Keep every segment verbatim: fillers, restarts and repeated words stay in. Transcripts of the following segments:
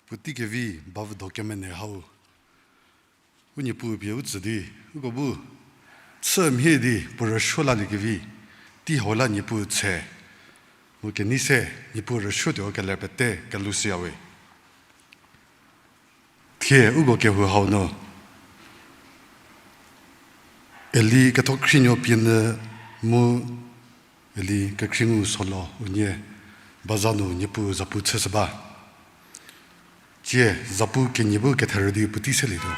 Puotei kevi bavüdo kemenei hau, u Niepuu pie u tsü di, uko bu chü mhie di puo rüsuo laliekevi, tei hau la Niepuu tshe, mu kenei se Niepuu rüsuotuo keler pete kelushüyawe. Thie uko kehou hau nu Eli ketho khrienuo pie nyü mu Eli kekhrie ngu solo unie baza nu Niepuu zapu chüshü ba. Tsie zapu kenie bu ketherü di puotei selietuo.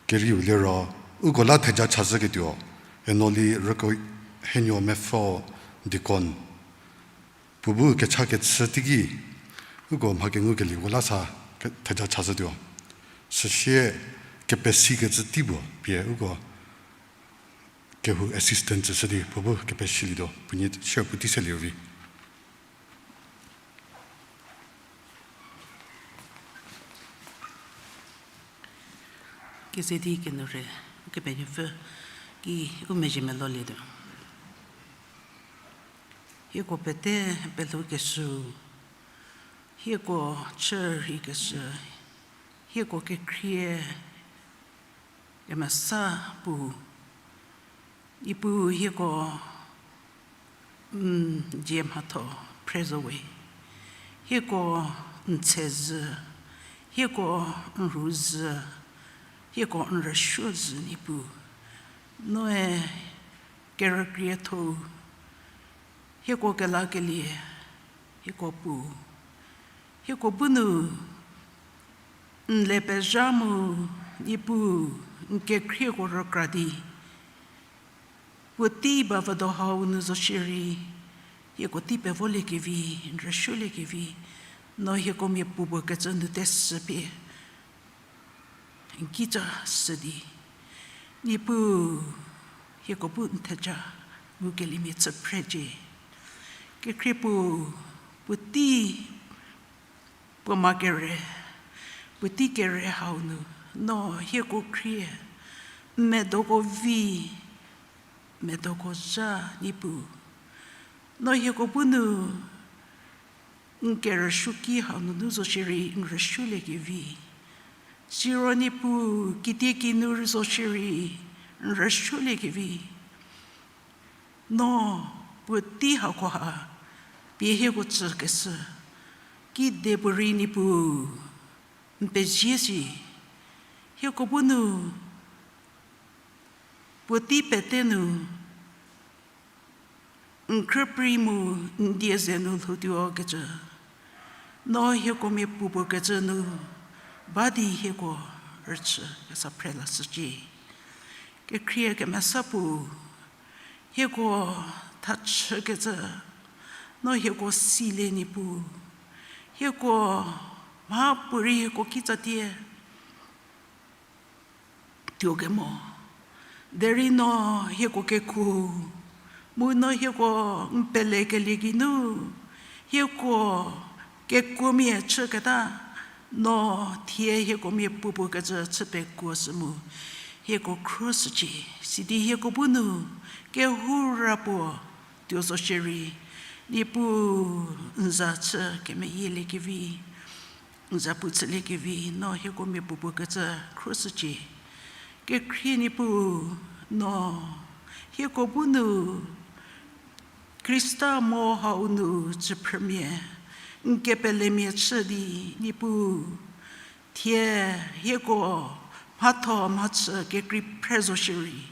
Kerieu liro, uko la theja chazhüketuo, Enoli rüko henuo mepfü deacon. Puo bu kecha kechü teiki, uko mha kengukelieko la sa ke-, theja chazhütuo. Süsie kepesikecü tei puo pie uko kehou assistant tsüshü di puo bu kepesilietuo, puonie share puotei selietuo vi. Keze di kenu rei, Ukepenuopfü ki u mezhie melolietuo. Hieko pete pelhoukeshü, hieko chü rheikeshü, hieko kekhrie kemesa Pu, Niepuu hieko n dzie mhatho phre zo we. Hieko n tse zhü, hieko n rhu zhü, hieko n rüsuo zhü Niepuu. Noe kerükrietho-u, hieko kelakelie, hieko Pu, hieko bu nu n le pezha mu Niepuu n kekhrieko rükra di puotei bavüdo hau nu zo shierei, hieko tei pevoliekevi, n rüsuoliekevi, no hieko mia puopuo kecü nu tesü pie n kica shü di, Niepuu hieko bu n theja ngukeliemia chü phrecie. Kekhrie Pu, puotei puo ma kere, puotei kere hau nu, no hieko khrie, n medoko vi, medoko zha Niepuu. No hieko bu nu n kerüsuoki hau nunu zo shierei n rüsuoliekevi. Siro Niepuu kitiekinu rei zo shierei n rüsuoliekevi. No puotei hako ha pie hieko tsükeshü, kidepuorei Niepuu n pezie shi, hieko bu nu puotei pete nu n khrüprei mu n die ze nu lhoutuo kecü, no hieko mia puopuo kecü nu ba di hieko rüchü kesa phre lashücie. Kekhrie kemesa Pu, hieko thachükecü, no hieko silie Niepuu, hieko mhapuorei hieko kitsatie tuo kemo. Derei no hieko kekuo, mu no hieko n pelekelie geinu, hieko kekuomia chüketa, no thie hieko mia puopuo kecü chü pekuo sü mu, hieko khruoshücie, sidi hieko bu nu, kehou ra puo, tuo zo shierei, Niepuu n za chü kemeyieliekevi, n za pu chüliekevi, no hieko mia puopuo kecü khruoshücie. Kekhrie Niepuu, no hieko bu nu, Khrista mo hau nu chüphrümia, n kepelemia chü di Niepuu, thie hieko mhatho mhachü kekrei phre zo shierei,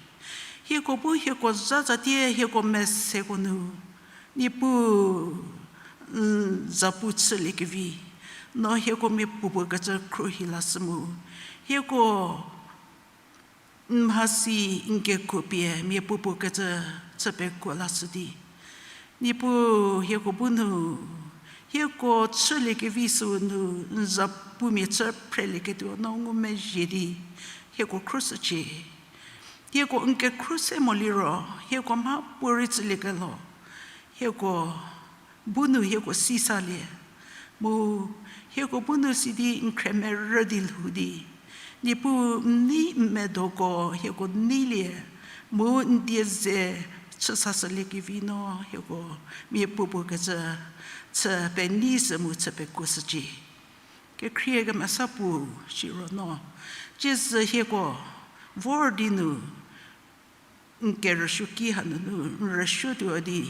hieko bu hieko zatsatie hieko meseko nu, Niepuu n za pu chüliekevi, no hieko mia puopuo kecü khruohi lashü mu, hieko n mhasi n kekuo pie mia puopuo kecü chü pekuo lashü di, Niepuu hieko bu nu, hieko chüliekevi süu nu n za pumia chü phrelieketuo no ngumezhie di, hieko khruoshücie. Hieko n kekhruohi se moliro, hieko mhapuorei tsüliekelho, hieko bu nu hieko sisalie, mu hieko bu nu sidi n khremerü di lhou di, Niepuu n nei n medoko hieko neilie, mu n die ze chüsashüliekevi no hieko mia puopuo kecü chü penei sü mu chü pekuoshücie. Kekhrie kemesa puo siro no, tsiezü hieko vor di nu, n kerüsuoki hanunu n rüsuotuo di,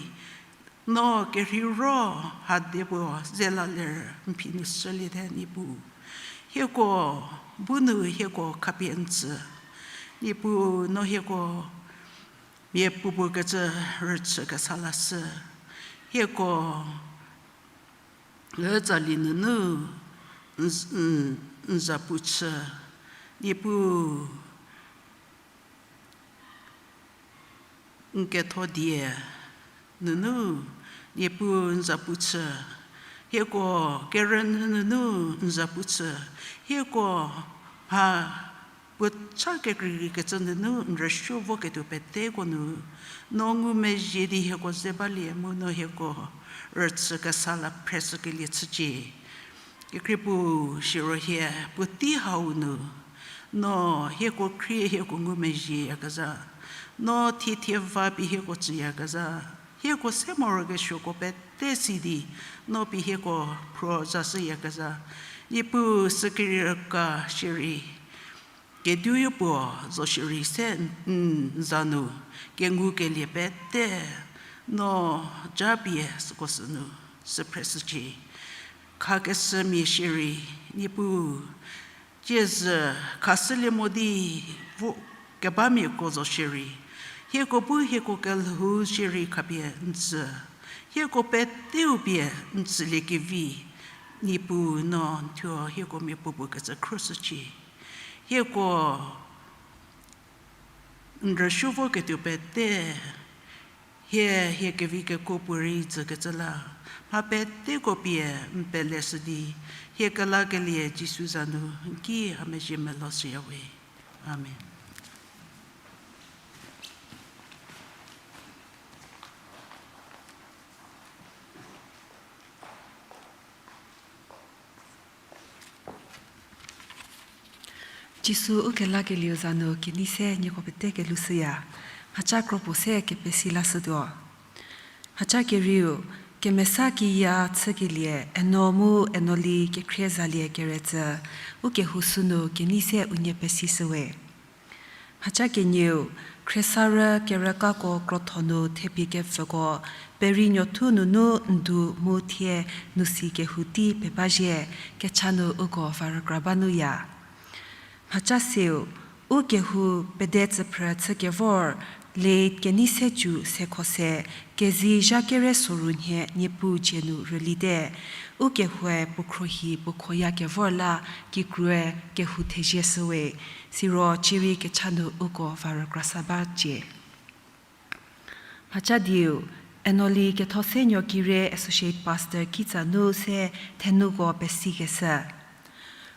no kerheiro hade puo ze la ler n phi nu shüliete Niepuu. Hieko bu nu hieko khapie n tsü. Niepuu no hieko mia puopuo kecü rüchü kesa lashü. Hieko tsali nunu n, n, n za pu chü. Niepuu n ketho die nunu, Niepuu n za pu chü. Hieko kerünyü nunu n za pu chü. Hieko mha puo cha kekreikrei kecü nunu n rüsuo voketuo peteko nu, no ngumezhie di hieko ze balie mu no hieko rüchü kesa la phreshükelie chücie. Kekreipuo siro hie puotei hau nu, no hieko khrie hieko ngumezhieyakezha, no thiethie va pie hieko tsüyakezha, hieko se morokesuoko pete si di, no pie hieko phro zashüyakezha, Niepuu sükerieka shierei, keduoyo puo zo shierei se n, n za nu, kengukelie pete, no japie süko sünu, sü phreshücie. Khakeshümia shierei, Niepuu, tsiezü khashülie mo di vo kebamiako zo shierei, hieko bu hieko kelhou shierei khapie n tsü, hieko peteu pie n tsüliekevi, Niepuu no n thuo hieko mia puopuo kecü khruoshücie. Hieko n rüsuo voketuo pete, hie, hie kevi kekuo puorei tsükecü la, mha peteko pie n peleshü di, hie kelakelie Jisu za nu n ki a mezhie melo shüyawe. Amen. Jisu ukelakelieu za nu kenei se nieko pete kelushüya. Mhaca kropuo se kepesi lashütuo. Mhaca kerieu, kemesa kiya chükelie, Eno mu Enoli kekhrie zalie keretsü, ukehou sünu kenei se unie pesishüwe. Mhaca kenieu, khriesarü kerükako krotho nu thepie kepfüko, perinuothu nunu ndu mu thie nu si kehou tei pebazhie, kecha nu uko va rükra ba nuya. Mhaca seu, ukehou pede tsüphrü chükevor, late kenei se cu sekho se, kezei zha kere soru nhie Niepuu dzie nu rülite, ukehoue puo khruohi puo khoya kevor la kikrue kehou thezie shüwe, siro cierei kecha nu uko va rükra sa bacie. Mhaca dieu, Enoli Kethosenuo Kire Associate Pastor kitsa nu se thenuko pesikeshü.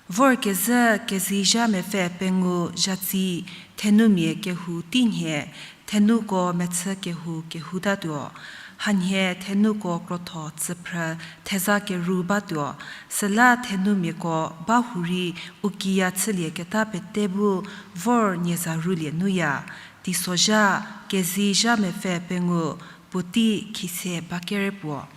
Vorkezhü kezei zha mepfü pengou zhatsi thenumia kehou tei nhie, thenuko mechü kehou kehoutatuo, hanhie thenuko krotho tsüphrü theza keru batuo, süla thenumiako ba hurei u kiya chülieketa pete bu vor nie za rulie nuya, teisozha kezei zha mepfü pengou puotei khise ba kere puo.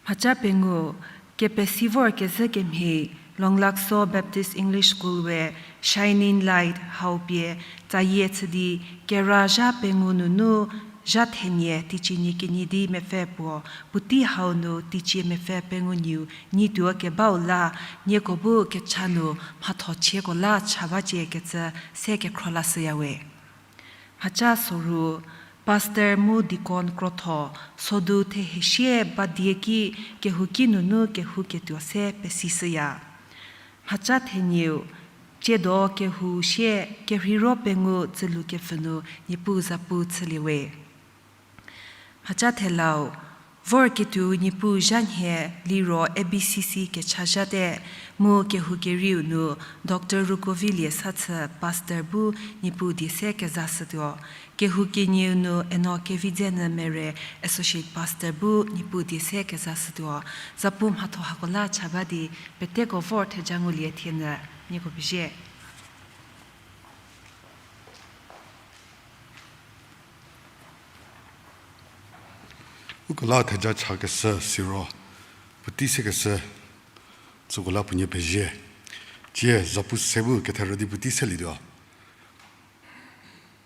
Mhaca pengou, kepesi vorkezhü kemhie, Longlakso Baptist English School we Shining Light hau pie tsayie chü di kera zha pengou nunu zha thenie teicie nie kenie di mepfü puo, puotei hau nu teicie mepfü pengou nieu nyi tuo kebau la, nieko bu kecha nu mhatho chieko la cha bacie kecü se kekhro lashüyawe. Mhaca soru, pastor mu deacon krotho, sodu thehesie ba die ki kehouki nunu kehouketuo se pesishüya. Mhaca thenieu, tsiedo kehou sie kerheiro pengou tsülu kepfhü nu Niepuu zapu chüliewe. Mhaca thelau, vorketuo Niepuu zha nhie liro A B C C kechazhate, mu kehou kerieu nu Doctor Rukovilie Sathü pastor bu Niepuu die se kezashütuo. Kehou kenieu nu Eno Kevidzenyü Mere associate pastor bu Niepuu die se kezashütuo. Zapu mhatho hako la cha ba di peteko vor theja ngulie thienyü nieko pezie. Uko la theja chakeshü siro, puotei sekeshü, Süko la puo nie pezie. Tie zapu se bu ketherü di puotei selietuo.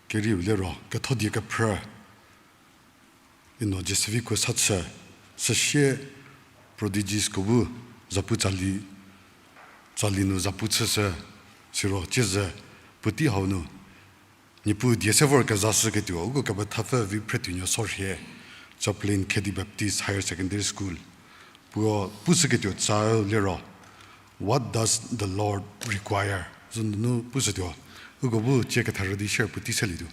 Kerieu liro ketho die kephrü. Ino Jeseviko sa chü, süsie prodigies ko bu zapu tsali, tsali nu zapu chüshü, siro ciezü puotei hau nu Niepuu die se vor kezashüketuo uko kepethapfü vi phretuonuo sorhie, Chaplain Khedi Baptist Higher Secondary School. Puo pushüketuo cau liro, What does the Lord require? Zünunu pushütuo, uko bu tie ketherü di share puotei selietuo.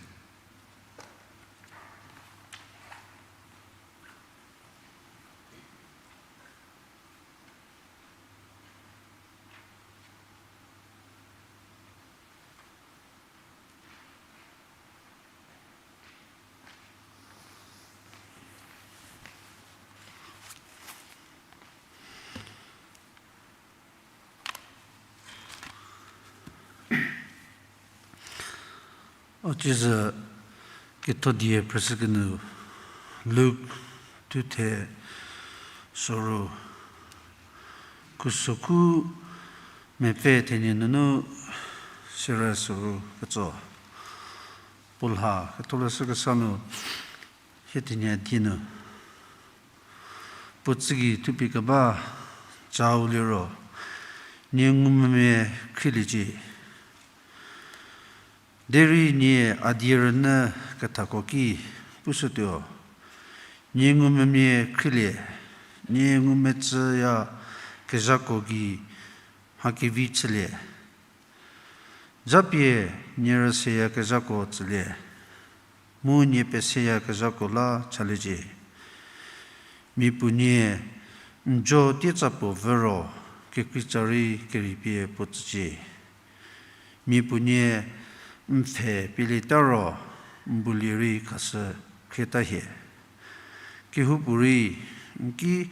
O cizü ketho die phrüshükenu Luk thuthe soru, khusoku mepfü thenie nunu sierü soru ketso. Puo lha ketholeshü kesa nu hie thenie die nu puo tsügei thupie keba cau liro, nie ngumvümia khrieliecie. Derei nie a die rünyü kethako ki pushütuo, nie ngumvümia khrielie, nie ngumvüchüyakezhako gei mha kevi chülie. Japie nie rüseyakezhako tsülie, mu nie peseyakezhako la chaliecie. Mia puo nie n jo tietsa puo vü ro kekreitsa rei kerei pie puo tsücie. Mia puo nie n pfhe pielieta ro n bulie rei khashü khrieta hie. Kehoupuorei n ki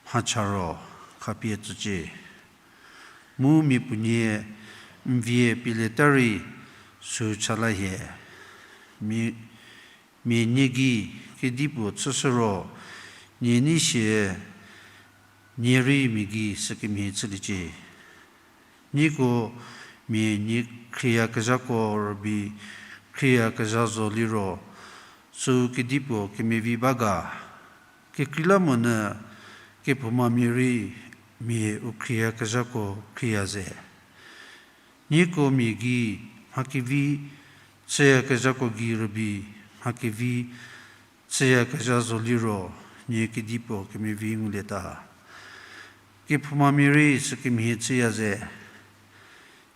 mhacha ro khapie tsücie. Mu mia puo nie n vie pielieta rei sü cha la hie. Mia, mia nie gei kedipuo chüshü ro, nie nei sie nie rei mia gei sükemhie chüliecie. Nieko mia nie khrieyakezhako rübei khrieyakezha zo liro, sü kedipuo kemevi ba ga? Kekreilamonyü kephoumamia rei mia u khrieyakezhako khrieya ze. Nieko mia gei mha kevi chüyakezhako gei rübei mha kevi chüyakezha zo liro, nie kedipuo kemevi ngulieta? Kephoumamia rei sükemhie chüya ze.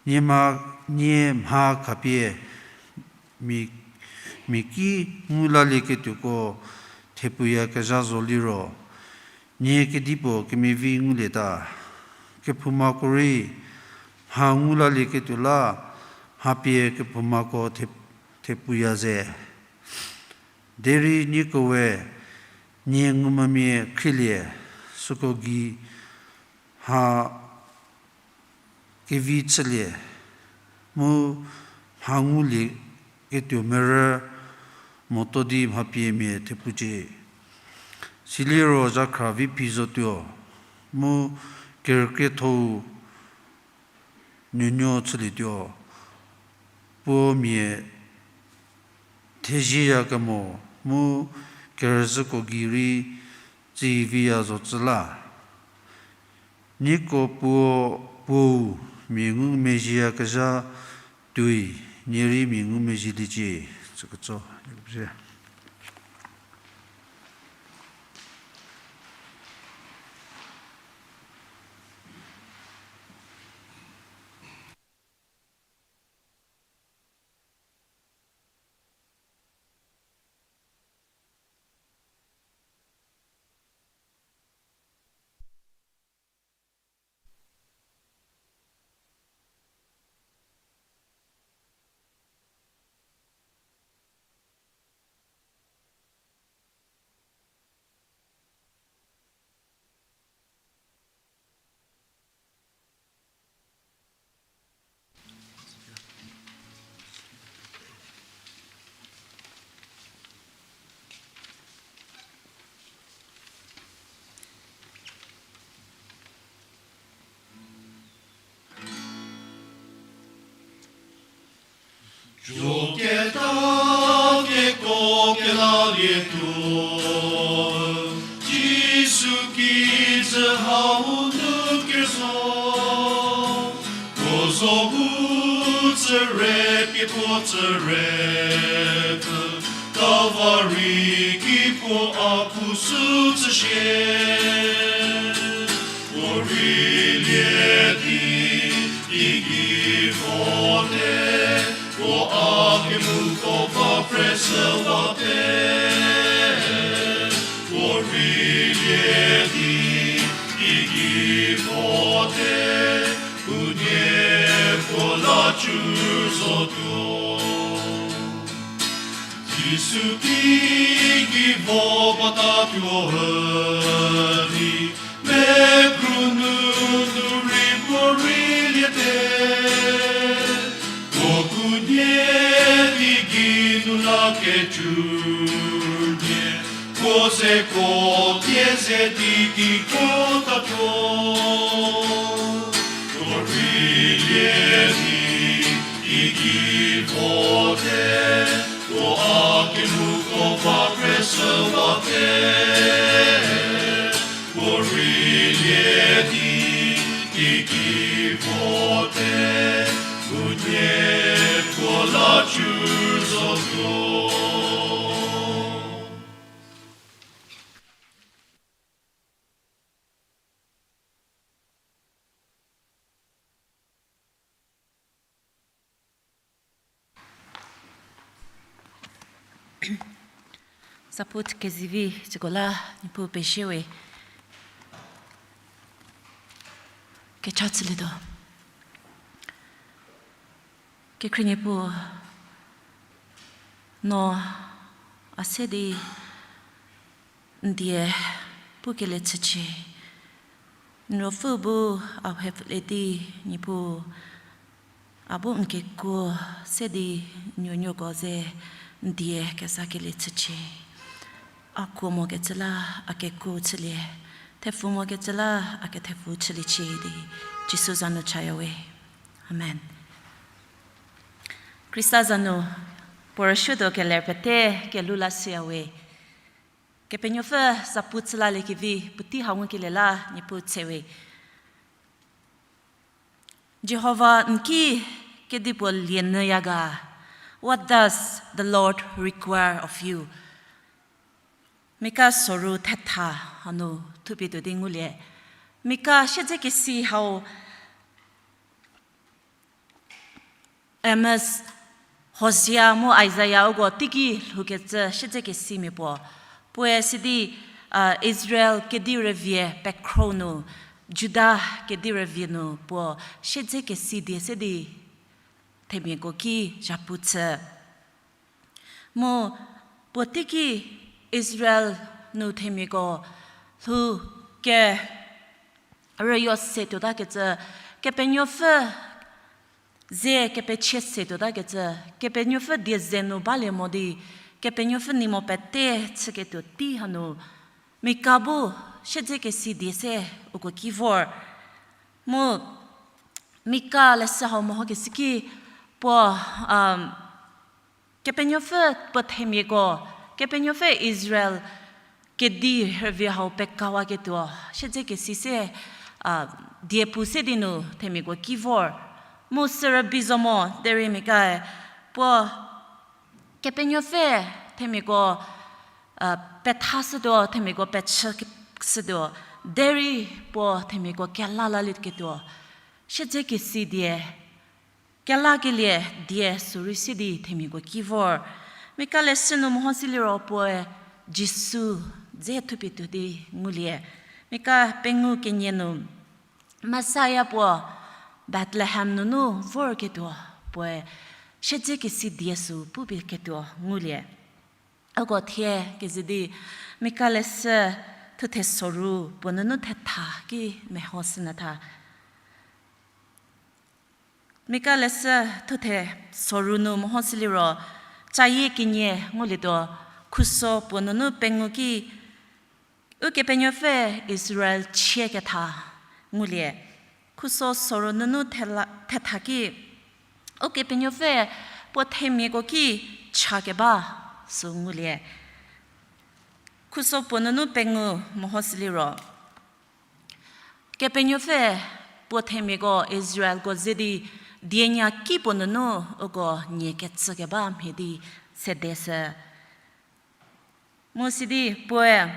Nie mha, nie mha khapie mia, mia ki ngu lalieketuoko thepfuyakezha zo liro, nie kedipuo kemevi ngulieta? Kephoumako rei mha ngu lalieketuo la, mha pie kephoumako the, thepfuya ze. Derei nieko we nie ngumvümia khrielie, süko gei mha kevi chülie, mu mha ngulieketuo merü moto di mha pie mia thepfucie. Siliro zhakhra vi phi zotuo, mu kerükriethou nuonuo chülietuo. Puo mia thezieyakemo mu kerüzhüko gei rei tsiviya zo cü la. Nieko puo, puou mia ngumezhieyakezha tuoi, nie rei mia ngumezhieliecie. Tsüketso. Tuoketa keko kelalietuo, Jisu kijü hau nu kezo. Puo zo bu tsüre pie puo tsüre pfü, Kalvari ki puo a pu sü tsüshie. Puo rei lie di, igi vote, puo a kemuko va presü wate. Puo rei lie di, igi vote, unie puo la cü zotuo. Jisu ki igi vo batatuo üdi, mekru nunu rei puo rei liete. Puo kunie di geinu la kecü nie, puo zeko pie ze di kiko tatuo. Puo rei lie di, igi vote, puo a kemuko va presü wate. Puo rei lie di, igi vote, unie puo la cü zotuo. Zapu kezivi süko la Niepuu pezie we. Kecha chülietuo. Kekhrie Niepuu, no a se di n die pukelie chücie. N ruopfü bu a hepfülie di, Niepuu, a bu n kekuo se di nuonuoko ze n die kezakelie chücie. A kuo mokecü la a kekuo chülie, thepfu mokecü la a kethepfu chüliecie di Jisu za nu chaya we. Amen. Khrista za nu puo rüshütuo keler pete kelhou la shüya we. Kepenuopfü zapu chülaliekevi puotei hau ngukelie la Niepuu tshe we. Jihova n ki kedipuo lienyüya ga? What does the Lord require of you? Mika soru thetha hanu thupie tuo di ngulie. Mika siedzekesi hau Amos, Hosea mu Isaia uko teiki lhoukecü siedzekesimia puo. Puoe sidi, a, Israel kedi rüvie pekhro nu, Juda kedi rüvie nu puo siedzekesi die se di themiako ki zhapu chü. Mu puo teiki Israel nu themiako lhou ke rüyo se tuotakecü, Kepenuopfü ze kepechie se tuotakecü, Kepenuopfü die ze nu balie mo di, Kepenuopfü nei mo pete chüketuo tei hanu, Mika bu siedzekesi die se uko ki vor. Mu Mika leshü hau mehokeshü ki puo, um, Kepenuopfü puo themiako, Kepenuopfü Israel kedi rüvie hau pekawaketuo siedzekesi se, a, die pu se di nu themiako ki vor. Mu sürübei zo mo derei Mikae puo Kepenuopfü themiako, a, pethashütuo, themiako pechüshütuo, derei puo themiako kelalalieketuo siedzekesi die, kelakelie die sürei se di themiako ki vor. Mika leshü nu mehoshü liro puoe Jisu dze thupie tuo di ngulie. Mika pengou kenie nu Mesia puo Bethlehem nunu vorketuo puoe siedzekesi die sü pupieketuo ngulie. Uko thie keze di Mika leshü thuthe soru puo nunu thetha ki mehoshünyü tha. Mika leshü thuthe soru nu mehoshü liro, cayie kenie ngulietuo, khuso puo nunu pengou ki, Ukepenuopfü Israel chieketha ngulie. Khuso soru nunu thela-, thetha ki, Ukepenuopfü puo themiako ki cha keba sü ngulie. Khuso puo nunu pengou mehoshü liro, Kepenuopfü puo themiako Israelko ze di dienya ki puo nunu uko nie kecü keba mhie di sedeshü. Mu sidi puoe,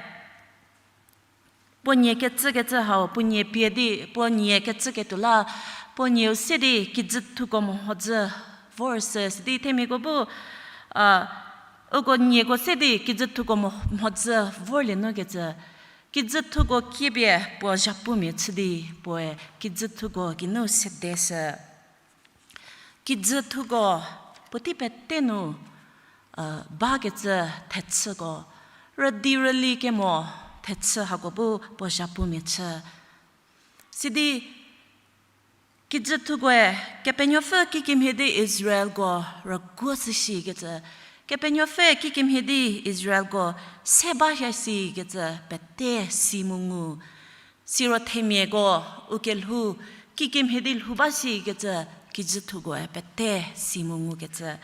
puo nie kecükecü hau, puo nie pie di, puo nie kecüketuo la, puo nieu se di kijüthuko mhodzü vorshü, sidi themiako bu, a, uko nieko se di kijüthuko mho-, mhodzü vorlie nukecü, kijüthuko kiepie puo zhapumia chü di, puoe kijüthuko geinu sedeshü. Kijüthuko puotei pete nu, bakecü thechüko, rüdi rüli kemo thechü hako bu puo zhapumia chü. Sidi kijüthukoe Kepenuopfü kikemhie di Israelko rüguoshü shikecü, Kepenuopfü kikemhie di Israelko se ba hie sikecü pete si mu ngu. Siro themiako u kelhou kikemhie di lhou ba shikecü kijüthukoe pete si mu ngukecü.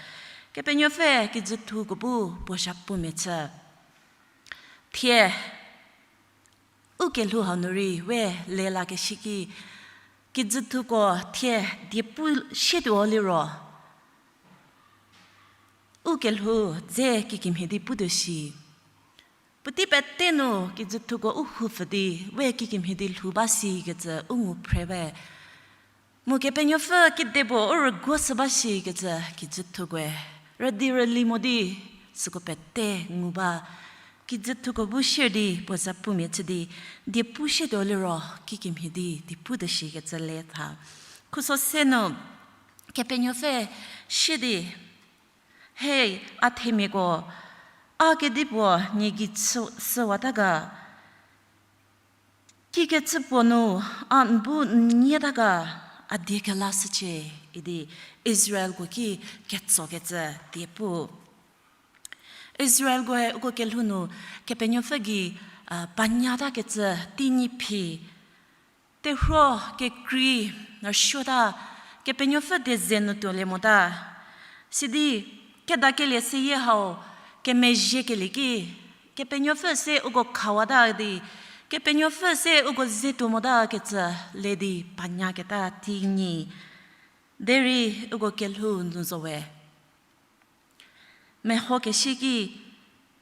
Kepenuopfü kijüthuko bu puo zhapumia chü. Thie u kelhou hau nu rei we lelakeshü ki, kijüthuko thie diepu shietuo liro, u kelhou dze kikemhie di putuo shi. Puotei pete nu kijüthuko u houpfü di, we kikemhie di lhou ba sikecü u ngu phre we. Mu Kepenuopfü kedipuo u rüguoshü ba shikecü kijüthukoe rüdi rüli mo di süko pete ngu ba. Kijüthuko bu shie di puo zhapumia chü di, diepu shietuo liro kikemhie di diepu tuo shikecü le tha. Khuso se nu Kepenuopfü shie di, he, a themiako, a kedipuo nie gei chü, chüwata ga, kikecü puo nu a n bu n nyieta ga, a die kelashücie, idi Israelko ki ketsokecü diepu. Israelkoe uko kelhou nu Kepenuopfü gei, a, panyatakecü teinyi phi, terhuo kekrei rüsuota, Kepenuopfü die ze nu tuolie mota. Sidi kedakelie seyie hau kemezhiekelie ki, Kepenuopfü se uko khawata di, Kepenuopfü se uko ze tuo motakecü le di panyaketa teinyi. Derei uko kelhou nu zo we. Mehokeshü ki,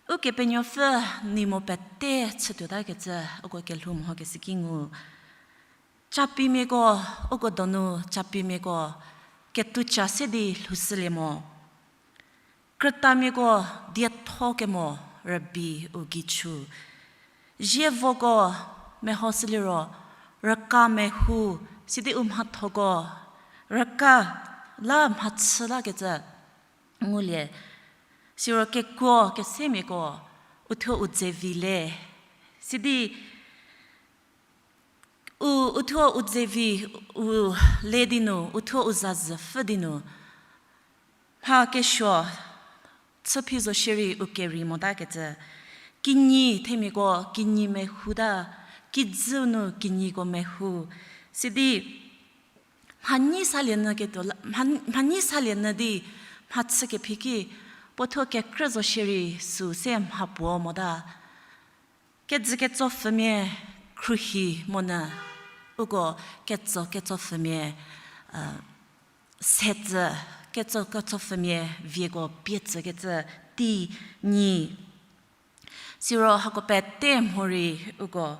Ukepenuopfü nei mo pete chütuotakecü uko kelhou mehokeshü ki ngu. Capimiako, uko donu capimiako, ketuca se di lhoushülie mo. Krütamiako dietho kemo rübei u geichü. Zievoko mehoshü liro, rüka mehou, sidi u mhathoko, rüka la mhachü lakecü ngulie. Siro kekuo kesemiako, uthuo u dzevi le. Sidi u, uthuo u dzevi u le di nu, uthuo u zazhü pfhü di nu, mha kesuo chüphi zo shierei u kerei motakecü. Kinyi themiako kinyi mehouta, kijü nu kinyiko mehou. Sidi mhanyi salie nyü ketuo la, mha-, mhanyi salie nyü di mhachü kephi ki, puothuo kekrü zo shierei süu se mhapuo mota. Kejü ketsopfhümia khruohi monyü, uko ketso ketsopfhümia, setsü, ketso ketsopfhümia vieko pie tsükecü teinyi. Siro hako pete mhorei uko,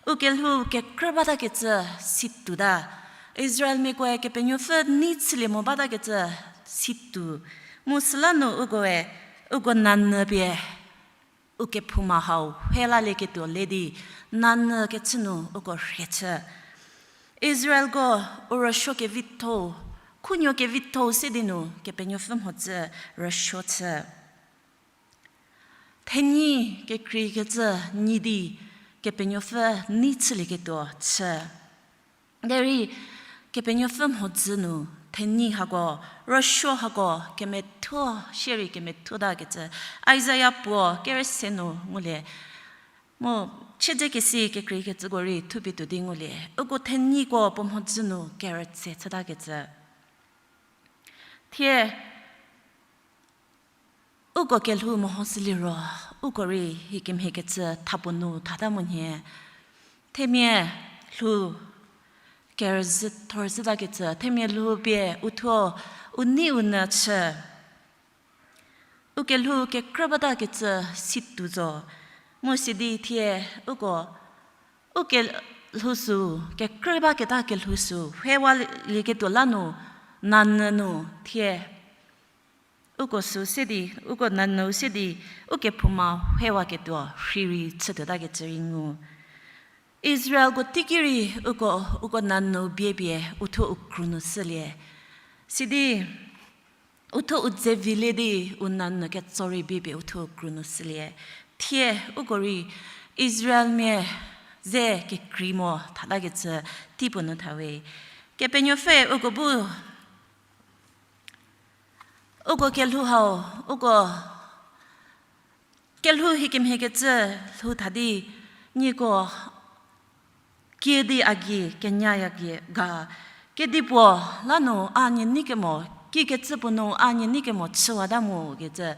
u kelhou kekrü batakecü situta. Israelmiakoe Kepenuopfü nei chülie mo batakecü situ. Mu süla nu ukoe, uko nanyü pie u kephouma hau hielalieketuo le di, nanyü kechü nu uko rhie chü. Israelko u rüsuo kevitho, khunuo kevitho se di nu Kepenuopfü mhodzü rüsuo chü. Thenyi kekreikecü nyi di Kepenuopfü nei chülieketuo chü. Derei Kepenuopfü mhodzü nu thenyi hako, rüsuo hako kemethuo, shierei kemethuotakecü, Isaia puo kerese nu ngulie. Mu chiedze kesi kekreikecüko rei thupie tuo di ngulie. Uko thenyiko puo mhodzü nu kerütse chütakecü. Thie, Uko kelhou mehoshüliro, uko rei hikemhiekecü thapuo nu thata monyü. Themia lhou kerüzhü thorzhütakecü, themia lhou pie uthuo u nei u nyü chü. U kelhou kekrü batakecü situo zo. Mu sidi thie uko, u kelhou sü, kekrü baketa kelhou sü, hewalieketuo la nu, nanyü nu, thie uko sü se di, uko nanyü se di, ukephouma hewaketuo rhirei chütuotakecü rei ngu. Israelko teiki rei uko, uko nanyü bie pie uthuo u kru nu shülie. Sidi, uthuo u dze vilie di u nanyü ketso rei bie pie uthuo u kru nu shülie. Thie uko rei Israelmia ze kekrei mo thatakecü teipuo nu thawe. Kepenuopfü uko bu, uko kelhou hau, uko kelhou hikemhiekecü lhou tha di, nieko kiüdi a gei kenyaya gei ga, kedipuo la nu a nie neikemo, kikecü puo nu a nie neikemo chüwata mu kecü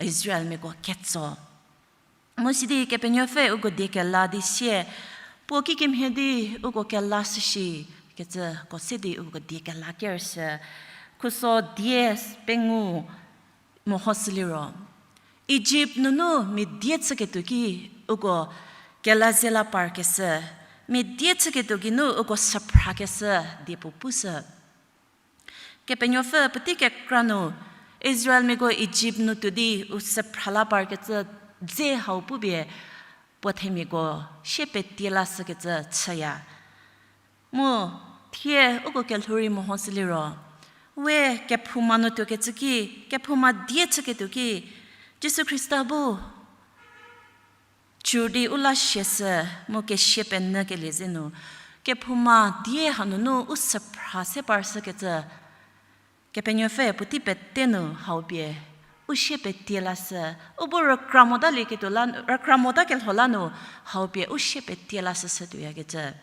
Israelmiako ketso. Mu sidi Kepenuopfü uko die kela di sie, puo kikemhie di uko kela shüshi kecüko se di uko die kela kerüshü. Khuso die pengou mehoshüliro, Ijipt nunu mia die chüketuo ki uko kela ze la parkeshü, mia die chüketuo geinu uko süphrakeshü die puo pushü. Kepenuopfü puotei kekra nu Israelmiako Ijipt nu tuo di u süphra la parkecü dze hau pupie puo themiako sie petie lashükecü chüya. Mu thie uko kelhou rei mehoshüliro, we kephouma nu tuokecü ki, kephouma die chüketuo ki, Jisu Khrista bu cür di u la siashü mu kesia penyükelie zenu, kephouma die hanunu u süphra se parshükecü, Kepenuopfü puotei pete nu hau pie u sie petie lashü, u bu rükra motalieketuo la, rükra motakelho la nu hau pie u sie petie lashüshü tuoyakecü.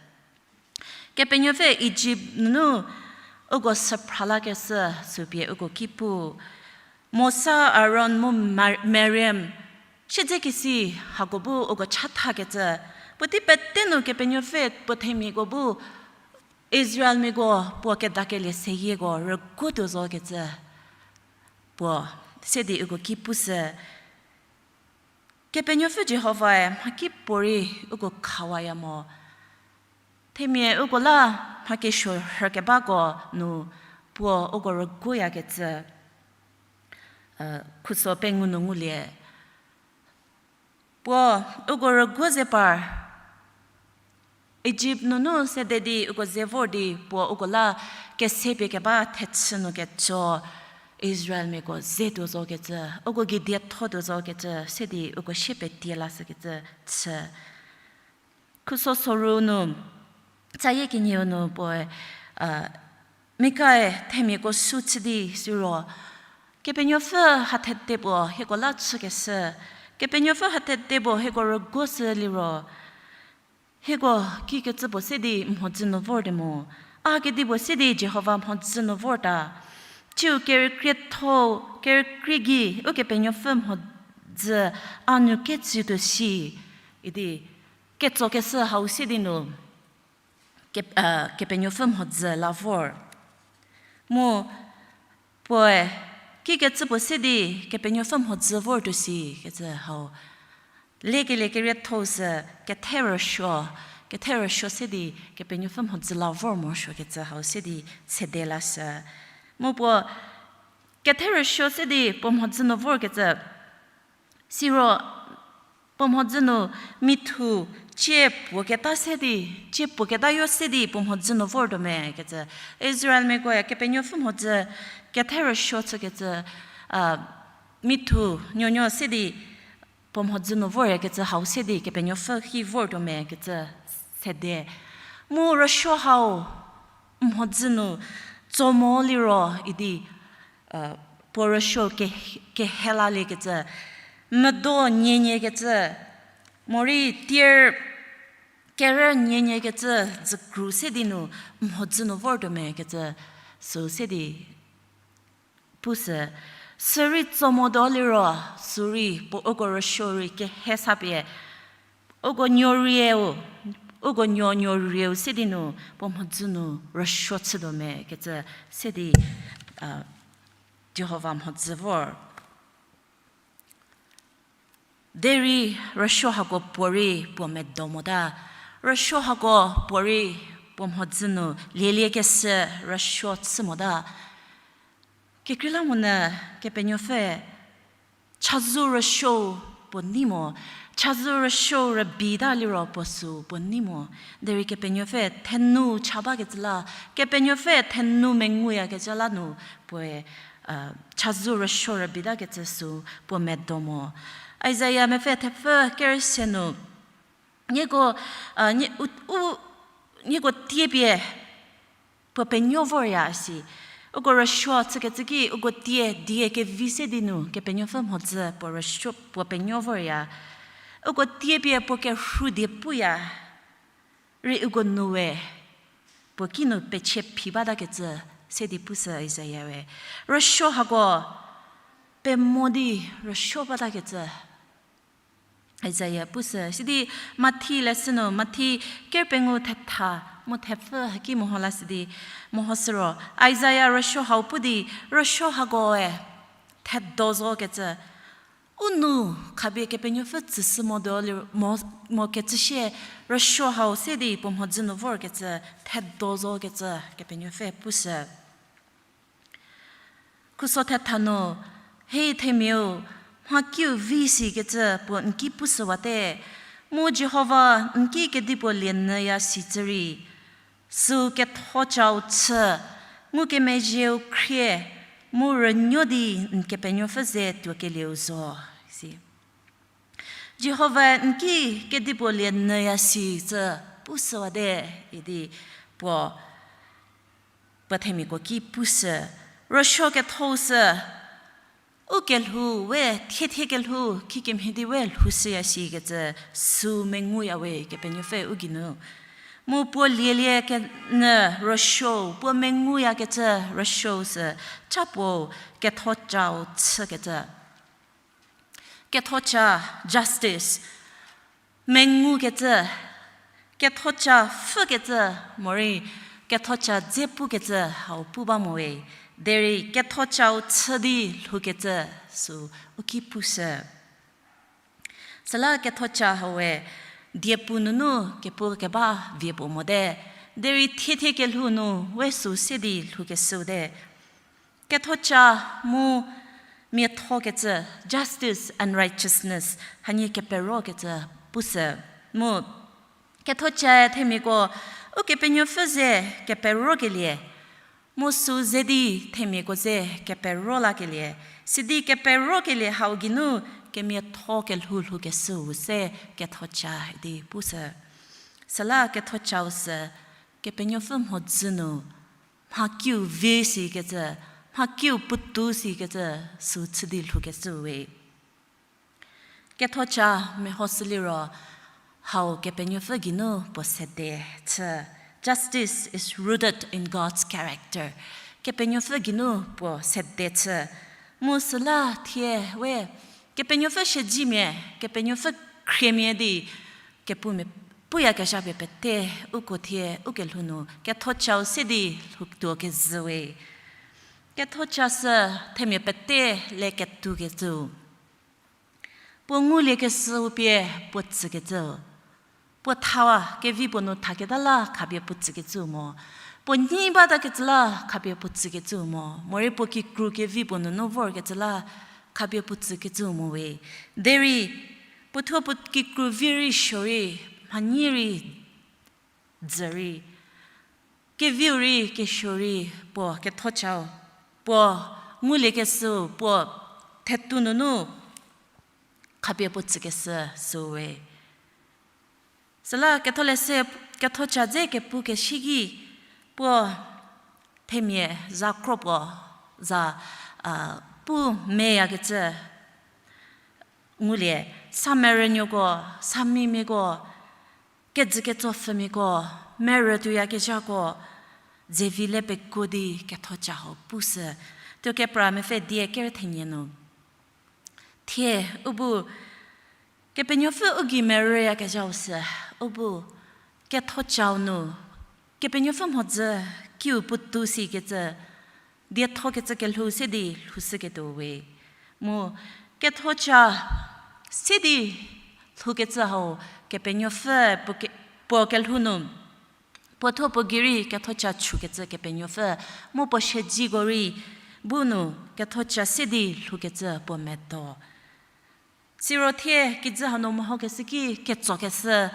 Kepenuopfü Ijipt nunu uko süphra lakeshü sü pie uko ki pu. Mosa, Aron mu Mar-, Mariam, siedzekesi hako bu uko chathakecü. Puotei pete nu Kepenuopfü puo themiako bu Israelmiako puo kedakelie seyieko rüguotuo zokecü puo se di uko ki pushü. Kepenuopfü Jihovae mhakipuorei uko khawaya mo. Themia uko la mha kesuo rhükebako nu puo uko rüguoyakecü, khuso pengou nu ngulie. Puo uko rüguo ze par, Ijipt nunu sede di uko ze vor di puo uko la kesepie keba thechü nu keco Israelmiako ze tuo zokecü, uko gei dietho tuo zokecü se di uko sie petie lashükecü chü. Khuso soru nu, tsayie kenieu nu puoe, Mikae themiako sü chü di siro, Kepenuopfü hathede puo hieko la chükeshü, Kepenuopfü hathede puo hieko rüguoshü liro, hieko kikecü puo se di mhodzü nu vorte mo. A kedipuo se di Jihova mhodzü nu vorta. Ciu kerükrietho, kerükrie gei Ukepenuopfü mhodzü a nu ketsütuo shi idi ketsokeshü hau se di nu, Kep-, Kepenuopfü mhodzü la vor. Mu puoe kikecü puo se di Kepenuopfü mhodzü vortuo shi kecü hau lekelie kerietho sü kethe rüsuo, kethe rüsuo se di Kepenuopfü mhodzü la vor morosuokecü hau se di sede lashü. Mu puo kethe rüsuo se di puo mhodzü nu vorkecü siro puo mhodzü nu mithu cie puo keta se di, cie puo keta yo se di puo mhodzü nu vortuo me kecü. Israelmiakoe Kepenuopfü mhodzü kethe rüsuo chükecü, mithu nuonuo se di puo mhodzü nu voryakecü hau se di Kepenuopfü ki vortuo me kecü sede. Mu rüsuo hau mhodzü nu tso mo liro idi, puo rüsuo ke-, kehe laliekecü, medo nieniekecü, morei tier kerü nieniekecü, dzükru se di nu mhodzü nu vortuo me kecü, sü se di pusü. Sürei tso motuo liro, sürei puo uko rüsuo rei kehe sapie, uko nuo rieu, uko nuo nuo rieu se di nu, puo mhodzü nu rüsuo chütuo me kecü se di, Jihova mhodzü vor. Derei rüsuo hako puorei puo medo mota, rüsuo hako puorei puo mhodzü nu lieliekeshü rüsuo chü mota. Kekreilamonyü Kepenuopfü chazou rüsuo puo nei mo, chazou rüsuo rübeita liro puo sü puo nei mo. Derei Kepenuopfü thenou cha bakecü la, Kepenuopfü thenou menguyakecü la nu puoe chazou rüsuo rübeita kecü sü puo medo mo. Isaia mepfü thepfü kerüse nu, nieko, u, nieko tiepie puo penuo vorya si. Uko rüsuo chükecü ki uko tie die kevi se di nu Kepenuopfü mhodzü puo rüsuo puo penuo vorya. Uko tiepie puo kerhu die puya. Rei uko nu we puo kinu pechie phi batakecü se di pusü Isaia we. Rüsuo hako pemo di rüsuo batakecü Isaia pusü. Sidi Mathi leshü nu, Mathi ker pengou thetha mu thepfü haki meho la sidi mehoshü ro, Isaia rüsuo hau pu di, rüsuo hakoe thedo zokecü, u nu khapie Kepenuopfü tsüshü motuo liro, mo, mo kecü sie, rüsuo hau se di puo mhodzü nu vorkecü thedo zokecü Kepenuopfü pusü. Khuso thetha nu, Hei themiau, mhakiu vi sikecü puo n ki pushüwate, mu Jihova n ki kedipuo lie nyüya sicü rei, süu kethocau chü, ngukemezhieu khrie, mu rünuo di n Kepenuopfü ze tuokelieu zo, si. Jihovae n ki kedipuo lie nyüya sicü pushüwate idi puo, puo themiako ki pushü, rüsuo ketho sü, u kelhou we, thiethie kelhou, kikemhie di we lhoushüya sikecü, süu menguya we Kepenuopfü u geinu. Mu puo lielie kenyü rüsuou, puo menguyakecü rüsuou sü, cha puo kethocau chükecü. Kethoca, justice, mengukecü, kethoca pfhükecü, morei kethoca dze pukecü hau pu ba mo we, derei kethocau chü di lhoukecü süu u ki pushü. Süla kethoca hau we diepu nunu kepu keba vie puo mote, derei thiethie kelhou nu we süu se di lhoukeshüu te. Kethoca mu miathokecü, justice and righteousness, hanie keperokecü pushü. Mu kethocae themiako Ukepenuopfü ze keperokelie, mu süu ze di themiako ze kepero lakelie, sidi keperokelie hau geinu kemiatho kelhou lhoukeshüu se kethoca idi pushü. Süla kethocau sü Kepenuopfü mhodzü nu mhakiu vi sikecü, mhakiu puotou sikecü süu chü di lhoukeshüu we. Kethoca mehoshü liro hau Kepenuopfü geinu puo sede chü. Justice is rooted in God's character. Kepenuopfü geinu puo sede chü. Mu süla thie we Kepenuopfü siezemia, Kepenuopfü khriemia di kepumia puyakezha pie pete uko thie ukelhou nu kethocau se di lhoutuo kezhü we. Kethoca sü themia pete le ketukecüu. Puo nguliekeshüu pie puo tsükecüu. Puo thawa kevi puo nu thaketa la khapie puo tsükecüu mo. Puo nyi batakecü la khapie puo tsükecüu mo. Morei puo kikru kevi puo nunu vorkecü la khapie puo tsükecüu mo we. Derei puo thuo puo kikru vi rei suo rei, mhanyi rei, dzü rei, keviu rei kesuo rei puo kethocau, puo nguliekeshüu, puo thetu nunu khapie puo tsükeshü süu we. Süla ketholeshü kethoca dze kepukeshü ki puo themia za kro puo za pu meyakecü ngulie, sa merünuoko, sa mimiako, kejüketsopfümiako, merü tuoyakezhako, zevi le pekuo di kethoca hau pushü. Tuokepra mepfü die kerü thenie nu. Thie, u bu, Kepenuopfü u gei merüyakezhau sü, u bu, kethocau nu, Kepenuopfü mhodzü kiu puotou sikecü, diethokecü kelhou se di lhoushüketuo we. Mu, kethoca se di lhoukecü hau, Kepenuopfü puo ke-, puo kelhou nu, puo thuo puo gei rei kethoca chükecü Kepenuopfü, mu puo siedzeko rei bu nu kethoca se di lhoukecü puo medo. Siro thie kijü hanu mehokeshü ki ketsokeshü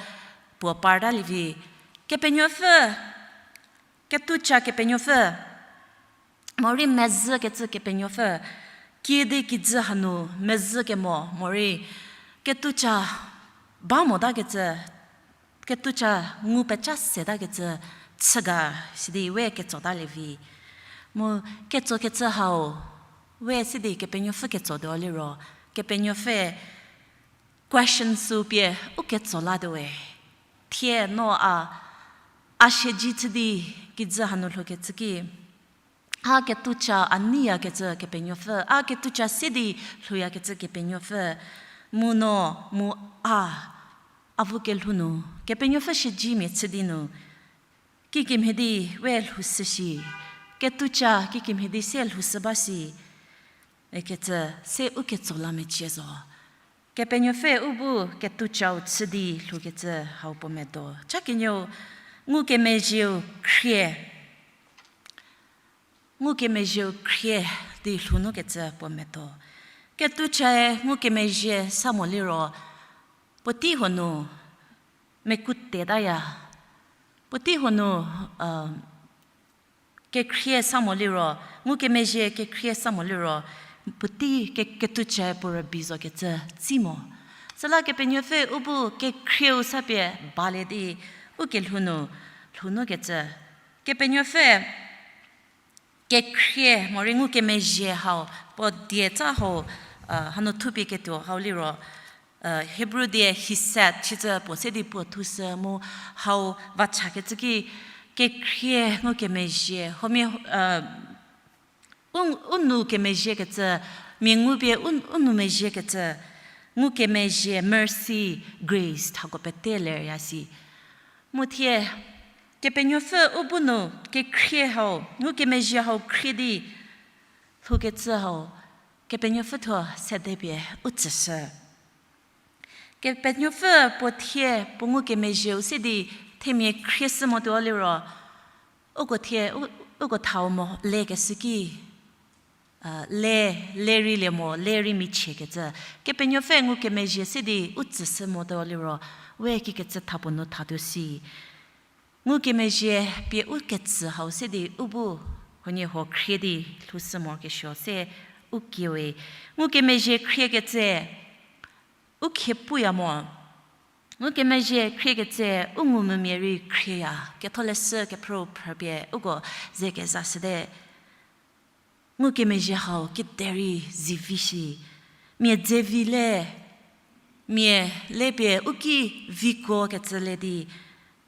puo parta lievi. Kepenuopfü, kethoca Kepenuopfü, morei mezhükecü Kepenuopfü, kiüdi kijü hanu mezhü kemo, morei kethoca ba motakecü, kethoca ngu pecha setakecü chü ga sidi we ketsota lievi. Mu ketsokecü hau, we sidi Kepenuopfü ketsotuo liro, Kepenuopfü question sü pie u ketso latuo we. Thie no a, a siedze chü di kijü hanu lhoukecü ki, a kethoca a neiyakecü Kepenuopfü, a kethoca se di lhouyakecü Kepenuopfü, mu no, mu a, a bu kelhou nu, Kepenuopfü siedzemia chü di nu, kikemhie di we lhoushü shi, kethoca kikemhie di se lhoushü ba shi, ikecü se u ketso la mecie zo. Kepenuopfü u bu kethocau chü di lhoukecü hau puo medo. Cha kenieu, ngukemezhieu khrie. Ngukemezhieu khrie di lhou nukecü puo medo. Kethocae ngukemezhie sa mo liro, puotei huo nu mekutetaya. Puotei huo nu, kekhrie sa mo liro, ngukemezhie kekhrie sa mo liro, puotei ke-, kethocae puo rübei zokecü tsi mo. Süla Kepenuopfü u bu kekhrieu sa pie balie di, u kelhou nu lhou nukecü. Kepenuopfü kekhrie morei ngukemezhie hau, puo dietsa hau, hanu thupie ketuo hau liro, Hebrew die hesed, sicü puo se di puo thushü mu hau vachakecü ki, kekhrie ngukemezhie, huomia, u, u nou kemezhiekecü, mia ngu pie u, u nou mezhiekecü, ngukemezhie, mercy, grace, thako pete lerya si. Mu thie, Kepenuopfü u bu nu kekhrie hau, ngukemezhie hau khrie di, lhoukecü hau, Kepenuopfü thuo sedepie u tsüshü. Kepenuopfü puo thie puo ngukemezhieu se di themia khrie shü motuo liro, uko thie, u-, uko thau mo lekeshü ki, le, le rei lie mo, le rei michiekecü. Kepenuopfü ngukemezhie se di u tsüshü motuo liro, we kikecü tha puo nu thatuo si. Ngukemezhie pie u ketsü hau se di u bu, huoniehuo khrie di lhoushü morokesuo se u kiewe. Ngukemezhie khriekecü, u khie puya mo. Ngukemezhie khriekecü, u ngumvümia rei khrieya, Ketholeshü kephrü phrüpie uko ze kezashüte. Ngukemezhie hau kiderei zivi shi. Mia dze vi le, mia le pie u ki vikuokecü le di,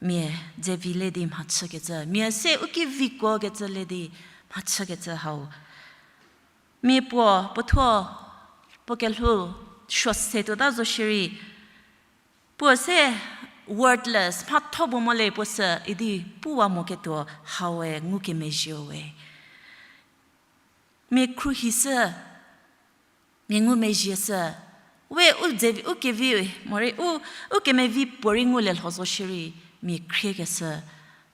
mia dze vi le di mhachükecü, mia se u ki vikuokecü le di mhachükecü hau. Mia puo, puo thuo, puo kelhou, suo se tuota zo shierei, puo se worthless, mhatho puo mo le puo sü idi puwa moketuo haue ngukemezhieu we. Mia khruohishü, mia ngumezhie shü, we u dze, u kevi, morei u, u kemevi puorei ngulie lho zo shierei, mia khriekeshü,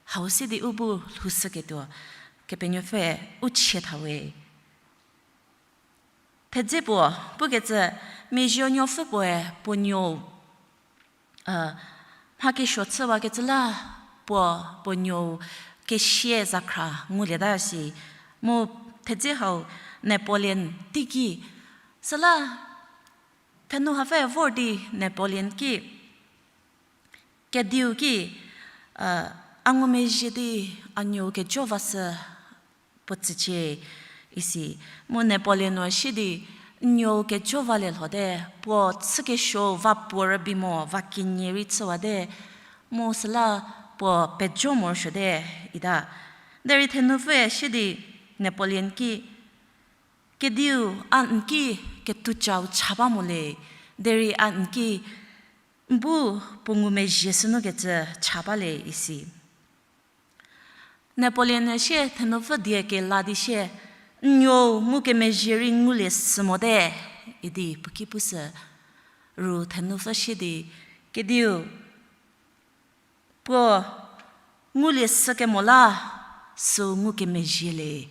hau se di u bu lhoushüketuo, Kepenuopfü u chie tha we. Thedze puo, pukecü, mia zuonuopfü puoe puo nuou, mha kesuo chüwakecü la puo, puo nuou kesie zakhra ngulieta si. Mu thedze hau Napoleon teiki, süla thenu hapfü vor di Napoleon ki, kediu ki, a ngumezhie di a nuou kejo vashü puo tsücie isi. Mu Napoleon-o si di, n nuou kejo valie lhote, puo chükesuo va puo rübei mo, va kenie rei chüwate, mu süla puo pejo morosuote, ita. Derei thenupfüe si di Napoleon ki, Kediu, a n ki ketouchau cha ba mo le, derei a n ki n bu puo ngumezhie sünu kecü cha ba le isi. Napoleon-e sie thenupfü die kela di sie, n nuou ngukemezhie rei ngulie sü mote, idi puo ki pushü. Ru thenupfü sie di, kediu, puo ngulie sü kemo la, süu ngukemezhie le.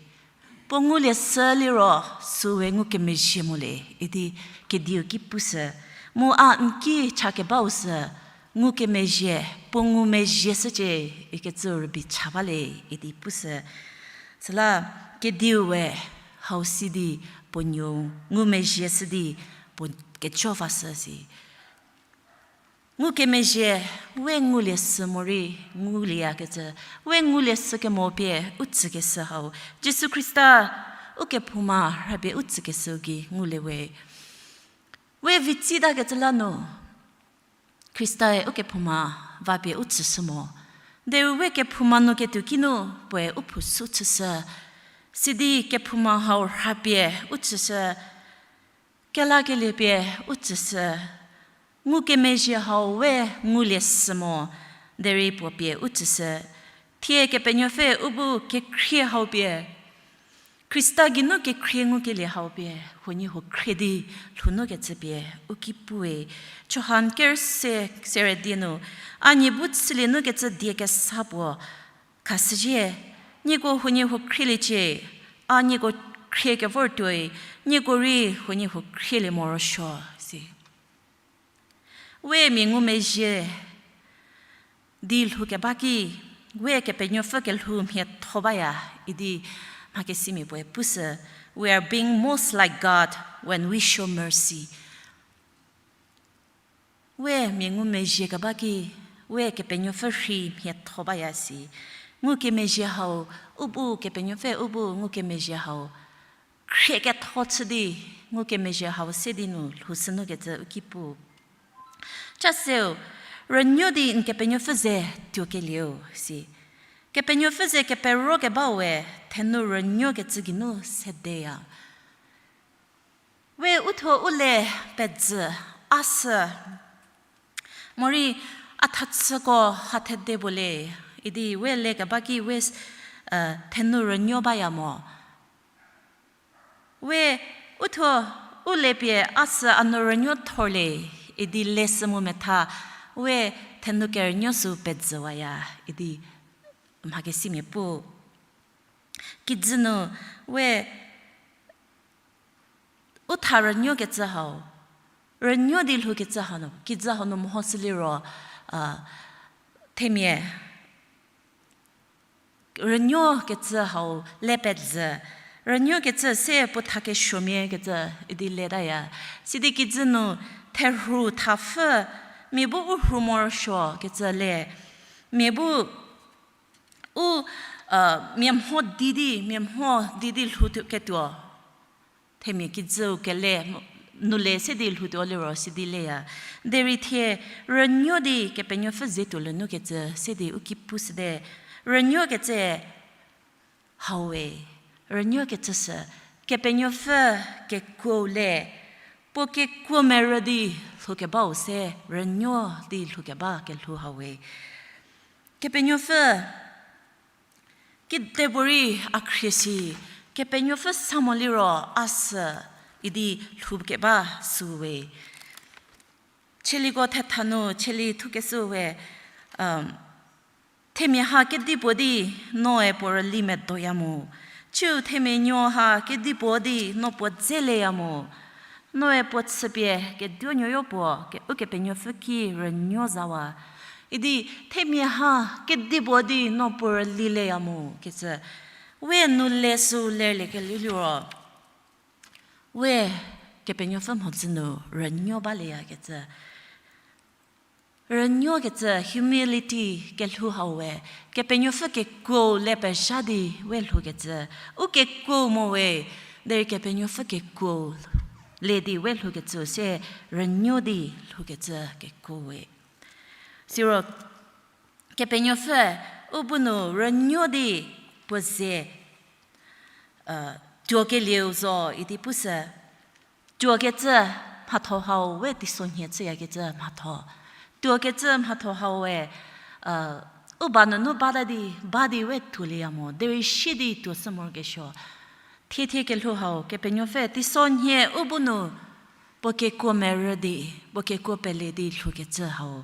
Puo ngulie sü liro, süu we ngukemezhie mo le, idi kediu ki pushü. Mu a n ki cha kebau sü, ngukemezhie, puo ngumezhie shücie, ikecü rübei cha ba le, idi pushü. Süla kediu we hau si di puo nuou ngumezhie shü di puo kejo vashü si. Ngukemezhie, we ngulie sü morei, ngulieyakecü, we ngulie sü kemo pie u tsükeshü hau. Jisu Khrista, ukephouma rhapie u tsükeshüu gei ngulie we. We vitsi takecü la nu, Khrista-e ukephouma vapie u tsüshü mo. Derei we kephouma nu ketuo kinu puoe u phou sü chüshü. Sidi kephouma hau rhapie u tsüshü. Kelakelie pie u tsüshü, ngukemezhie hau we ngulie sü mo, derei puo pie u tsüshü. Thie Kepenuopfü u bu kekhrie hau pie, Khrista geinu kekhrie ngukelie hau pie, huoniehuo khrie di lhounukecü pie u ki pue. Johan ker se, sere die nu, a nie bu chülie nukecü die kesa puo khashüzhie, nieko huoniehuo khrieliecie, a nieko khrie kevortuoi, nieko rei huoniehuo khrielie morosuo, si. We mia ngumezhie di lhoukeba ki, we Kepenuopfü kelhou mhietho baya, idi mhakesimia puoe pushü, we are being most like God when we show mercy. We mia ngumezhie keba ki, we Kepenuopfü rhei mhietho baya si. Ngukemezhie hau, u bu Kepenuopfü u bu ngukemezhie hau khrie ketho chü di, ngukemezhie hau se di nu lhoushünukecü u ki pu. Chaseu, rünuo di n Kepenuopfü ze tuokelieu si. Kepenuopfü ze kepero kebau we, thenu rünuokecü geinu sedeya. We uthuo u le pezü, a sü, morei a thachüko ha thede puo le, idi we le keba ki we, thenu rünuo baya mo. We uthuo u le pie a sü a nu rünuo thor le, idi le sü mu metha, we thenu kerünuo sü pezüwaya, idi mhakesimia pu. Kijü nu, we u tha rünuokecü hau, rünuo di lhoukecü hau nu, kijü hau nu mehoshü liro, themia rünuokecü hau le pezü, rünuokecü se puo tha kesuomia kecü idi letaya. Sidi kijü nu therhu thapfü, mia bu u rhu morosuo kecü le, mia bu u, mia mho di di, mia mho di di lhoutuo ketuo. Themia kijüu kele, nu le se di lhoutuo liro sidi leya. Derei thie, rünuo di Kepenuopfü ze tuo lhounukecü se di u ki pushüte. Rünuokecü hau we, rünuokecü sü, Kepenuopfü kekuou le, puo kekuo merü di lhoukebau se, rünuo di lhoukeba kelhou hau we. Kepenuopfü, kedipuorei a khrie si, Kepenuopfü sa mo liro a sü idi lhoukeba sü we. Tsaliko thetha nu, tsali thukeshü we, themia ha kedipuo di noe puo rüli medoya mo. Ciu themia nuo ha kedipuo di no puo dzeleya mo. Noe puo chüpie keduonuoyo puo, Ukepenuopfü ki rünuo zawa. Idi themia ha kedipuo di no puo rüli leya mo kecü. We nu le sü lerlie kelieu liro, we Kepenuopfü mhodzü nu rünuo baleyakecü. Rünuokecü humility kelhou hau we, Kepenuopfü kekuou le pezha di we lhoukecü, u kekuou mo we, derei Kepenuopfü kekuou le di we lhoukecü se rünuo di lhoukecü kekuou we. Siro, Kepenuopfü u bu nu rünuo di puo ze, tuokelieu zo idi pusü. Tuokecü mhatho hau we teisonhie chüyakecü mhatho. Tuokecü mhatho hau we, u ba nunu bata di, ba di we tuolieya mo, derei sie di tuoshü morokesuo. Thiethie kelhou hau, Kepenuopfü teisonhie u bu nu, puo kekuo merü di, puo kekuo pele di lhoukecü hau.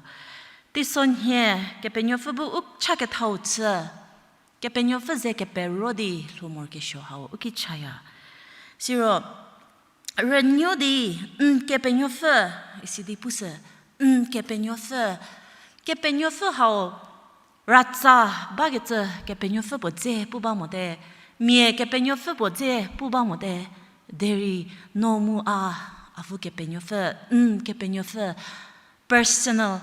Teisonhie, Kepenuopfü bu u chakethau chü, Kepenuopfü ze kepero di lhou morokesuo hau, u ki chaya. Siro, rünuo di, n Kepenuopfü, isi di pusü, n Kepenuopfü, Kepenuopfü hau, ratsa bakecü Kepenuopfü puo dze pu ba mote, mia Kepenuopfü puo dze pu ba mote, derei no mu a, avu Kepenuopfü, n Kepenuopfü, personal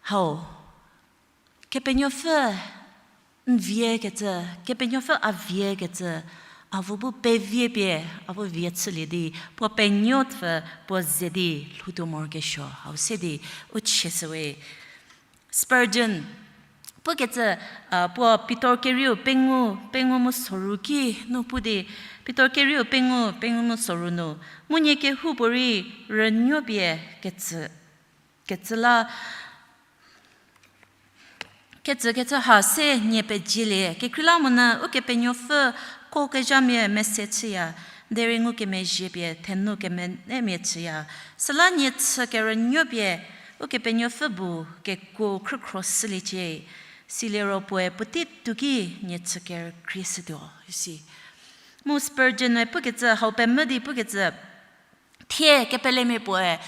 hau. Kepenuopfü n viekecü, Kepenuopfü a viekecü, avu bu pevi pie, avu vie chülie di, puo penuopfü, puo ze di lhoutuo morokesuo hau se di u chieshüwe. Spurgeon pukecü, puo Pitor kerieu pengou, pengou mu soru ki nu pu di, Pitor kerieu pengou, pengou mu soru nu, mu nie kehoupuorei rünuo pie kecü, kecü la, kecükecü ha se nie pejielie, kekreilamonyü Ukepenuopfü ko kezhamia mese chüya, derei ngukemezhie pie thenu kemenemia chüya. Süla nie chü kerünuo pie Ukepenuopfü bu kekuo khrükhro shüliecie, siliro puoe puotei tuoki nie chü kerükrieshütuo, isi. Mu Spurgeon-e pukecü, hau pemvü di pukecü, thie kepelemia puoe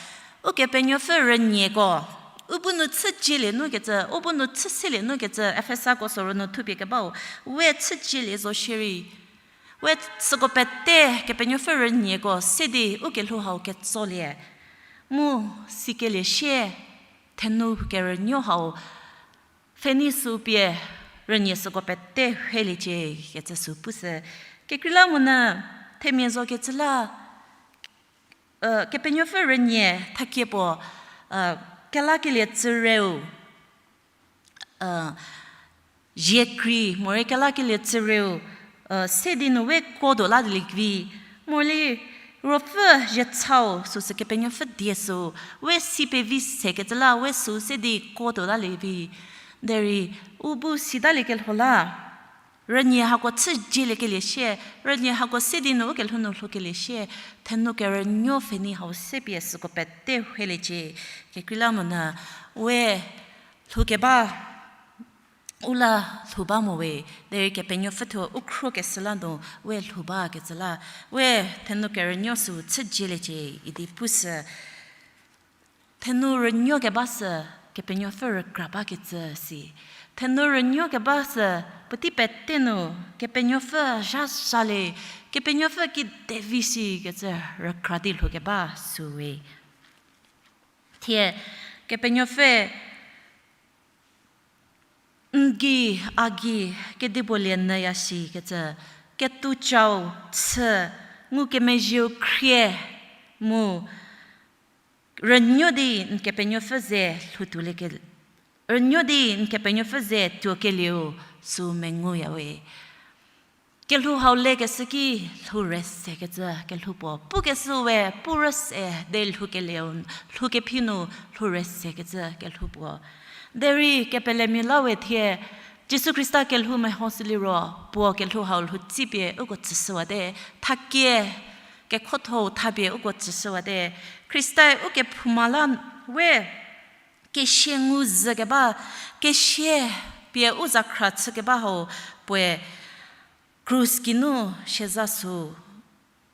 Ukepenuopfü rünieko, u bu nu chüjielie nukecü, u bu nu chü selie nukecü, Efesako soru nu thupie kebau, we chüjielie zo shierei, we süko pete Kepenuopfü rünieko se di ukelhou hau ketsolie, mu sikelie sie, thenu kerünuo hau pfhenei sü pie rünie süko pete heliecie kecü sü pusü. Kekreilamonyü themia zokecü la, Kepenuopfü rünie thakie puo, kelakelie tsüreu, ziekri morei kelakelie tsüreu, se di nu we kuotuo lalie vi, morei ruopfü ziechau süsü Kepenuopfü die sü, we si pevi sekecü la we sü se di kuotuo lalie vi. Derei u bu sitaliekelho la, rünie hako chüjiliekelie sie, rünie hako se di nu ukelhou nu lhoukelie sie, thenu kerünuo pfhenei hau se pie süko pete heliecie. Kekreilamonyü we lhoukeba, u la lhou ba mo we, derei Kepenuopfü thuo u khruokeshü la nu we lhou bakecü la, we thenu kerünuo sü chüjieliecie idi pusü. Thenu rünuo keba sü Kepenuopfü rükra bakecü si. Thenu rünuo keba sü puotei pete nu Kepenuopfü zha zhalie, Kepenuopfü kidevi shikecü rükra di lhoukeba süwe. Thie Kepenuopfü n gei a gei kedipuo lie nyüya shikecü, ketouchau chü, ngukemezhieu khrie mu rünuo di n Kepenuopfü ze lhoutuolieke, rünuo di n Kepenuopfü ze tuokelieu sü menguyawe. Kelhou hau lekeshü ki lhou rüsekecü kelhou puo pukeshü we pu rüse di lhoukelieu, lhoukephi nu lhou rüsekecü kelhou puo. Derei kepelemia la we thie, Jisu Khrista kelhou mehoshüliro puo kelhou hau lhoutsipie uko tsüshüwate, thakie kekhothou thapie uko tsüshüwate. Khristae ukephouma la we kesia ngu zhükeba, kesia pie u zakhra chükeba hau puoe krus geinu siazha sü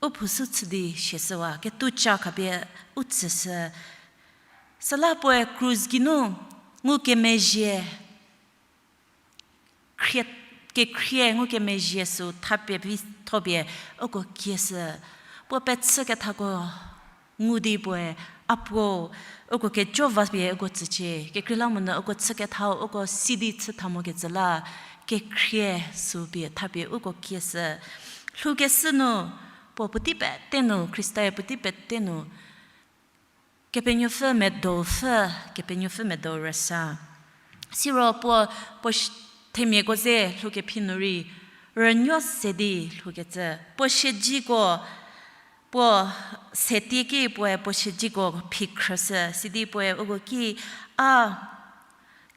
u phushü chü di siashüwa, ketoucha khapie u tsüshü. Süla puoe krus geinu ngukemezhie, khrie, kekhrie ngukemezhie sü thapie vi thopie uko kieshü. Puo pechükethako ngu di puoe, a puo, uko kejo vapie uko tsücie, kekreilamonyü uko chükethau uko si di chü tha mokecü la, kekhrie sü pie thapie uko kieshü. Lhoukeshü nu, puo puotei pete nu, Khristae puotei pete nu Kepenuopfü medo pfü, Kepenuopfü medo rüsa. Siro puo, puo sh-, themiako ze lhoukephi nu rei, rünuo se di lhoukecü, puo siezeko, puo setie ki puoe puo siezeko phikhrüshü, sidi puoe uko ki, a,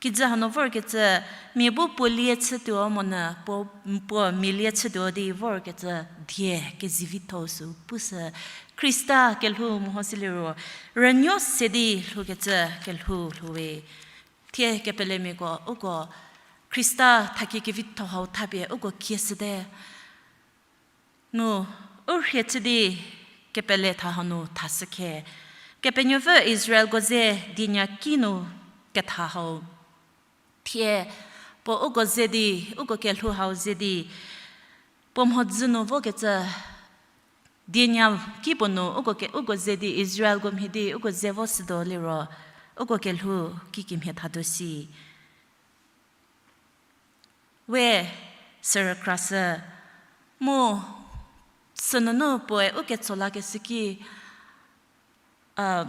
kijü hanu vorkecü, mia bu puo lie chütuo monyü, puo, puo mia lie chütuo di vorkecü, die kezivitho sü pushü, Khrista kelhou mehoshüliro, rünuo se di lhoukecü kelhou lhou we. Thie kepelemiako uko Khrista thakie kevitho hau thapie uko kieshüte. Nu, u rhie chü di kepele tha hanu thashükhe. Kepenuopfü Israelko ze dienya ki nu ketha hau. Thie, puo uko ze di, uko kelhou hau ze di, puo mhodzü nu vokecü, dienya ki puo nu uko ke, uko ze di Israelko mhie di, uko ze vo sütuo liro, uko kelhou kikemhie thatuo si. We sürükrashü, mu sünunu puoe u ketso lakeshü ki, a,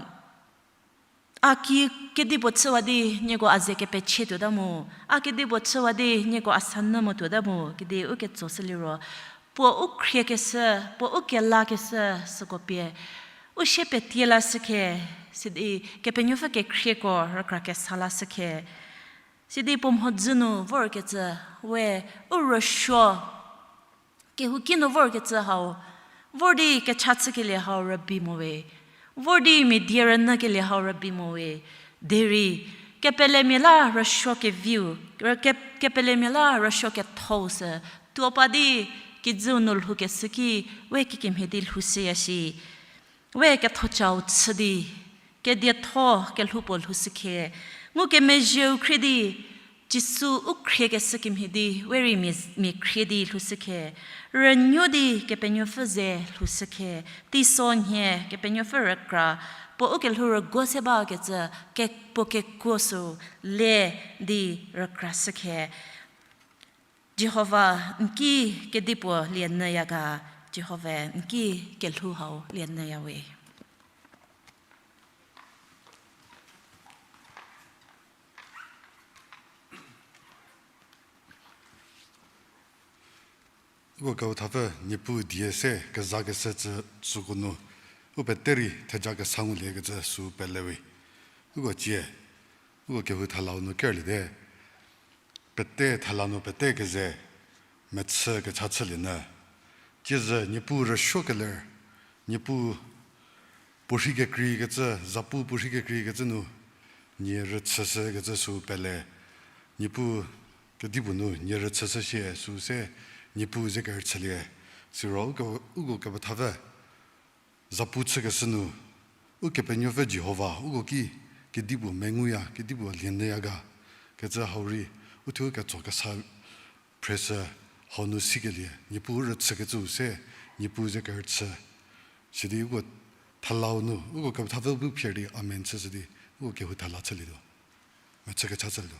a ki kedipuo chüwa di nieko a ze kepechie tuota mu, a kedipuo chüwa di nieko a sa nyü mo tuota mu, kedi u ketsoshü liro, puo u khriekeshü, puo u kelakeshü süko pie, u sie petie lashükhe, sidi Kepenuopfü kekhrieko rükra kesa lashükhe. Sidi puo mhodzü nu vorkecü, we u rüsuo, kehouki nu vorkecü hau, vor di kecha chükelie hau rübei mo we, vor di mia die rünyükelie hau rübei mo we, derei, kepelemia la rüsuo keviu, rü-, ke-, kepelemia la rüsuo kethou sü, tuo pa di kijüu nu lhoukeshü ki, we kikemhie di lhoushüya shi. We kethocau chü di, kedietho kelhou puo lhoushükhe, ngukemezhieu khrie di, Jisu u khriekeshü kemhie di, we rei mia, mia khrie di lhoushükhe, rünuo di Kepenuopfü ze lhoushükhe, teiso nhie Kepenuopfü rükra, puo u kelhou rüguo se bakecü, ke-, puo kekuo sü le di rükrashükhe. Jihova n ki kedipuo lienyüya ga, Jihova n ki kelhou hau lienyüya we. Uko kehou thapfü Niepuu die se kezakeshü cü, süko nu, u pete rei theja kesa nguliekecü sü pele we. Uko cie, uko kehou thalau nu kerlie te, pete thala nu pete keze, mechü kecha chülie nyü. Ciezü Niepuu rüsuokeler, Niepuu puorhi kekreikecü, zapu puorhi kekreikecü nu, nie rüchüshükecü sü pele, Niepuu kedipuo nu nie rüchüshü sie sü se, Niepuu ze kerüchülie, siro uko, uko kepethapfü zapu chükeshü nu, Ukepenuopfü Jihova, uko ki, kedipuo menguya, kedipuo lienyüya ga, kecü hau rei, uthuo ketso kesa phreshü hau nu sikelie, Niepuu rüchükecüu se, Niepuu ze kerüchü. Sidi uko thalau nu, uko kepethapfü bu phir di amen chüshü di, uko kehou thala chülietuo. Mechü kecha chülietuo.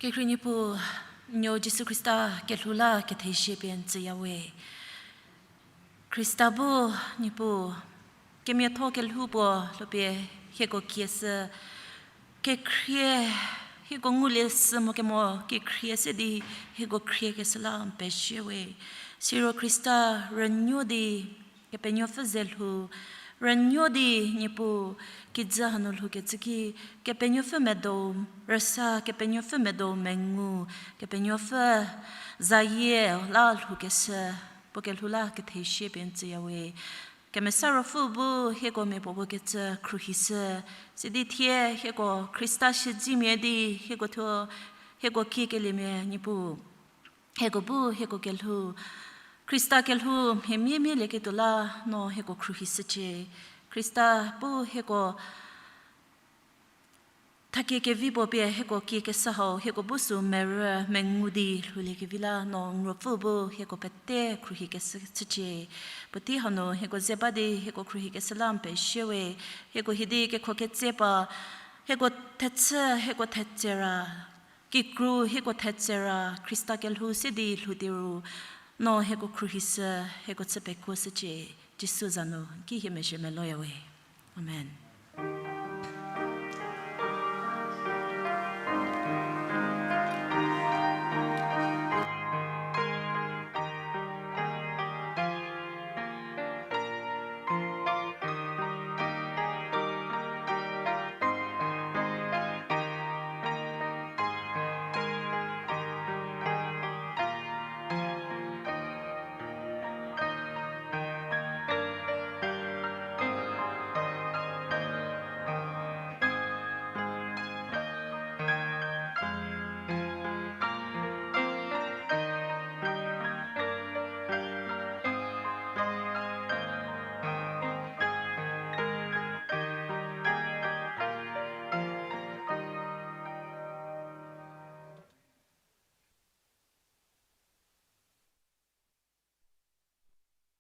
Kekhrie Niepuu, Nuou Jisu Khrista kelhou la kethezie pie n tsüya we. Khrista bu Niepuu, kemiatho kelhou puo lhoupie hieko kieshü, kekhrie, hieko ngulie sü mo kemo kekhrie se di hieko khriekeshü la n pezie we. Siro Khrista rünuo di Kepenuopfü ze lhou, rünuo di Niepuu kijü hanu lhoukecü ki, Kepenuopfü medo, rüsa Kepenuopfü medo mengu, Kepenuopfü zayie la lhoukeshü, puo kelhou la kethezie pie n tsüyawe. Kemesa Ruopfü bu hieko miapuopuo kecü khruohishü, sidi thie hieko Khrista siedzemia di hieko thuo, hieko kiekeliemia Niepuu, hieko bu hieko kelhou, Khrista kelhou mhie mia mia lieketuo la no hieko khruohishücie. Khrista bu hieko thakie kevi puo pie hieko kiekeshü hau, hieko bu sü merü mengu di lhouliekevi la no n Ruopfü bu hieko pete khruohikeshü chücie. Puotei hanu hieko ze ba di hieko khruohikeshü la n pezie we, hieko hidi kekho ketse pa, hieko thechü, hieko thetse ra, kikru hieko thetse ra, Khrista kelhou se di lhou di ru, no hieko khruohishü, hieko chü pekuoshücie, Jisu za nu ki hie mezhie meloyawe. Amen.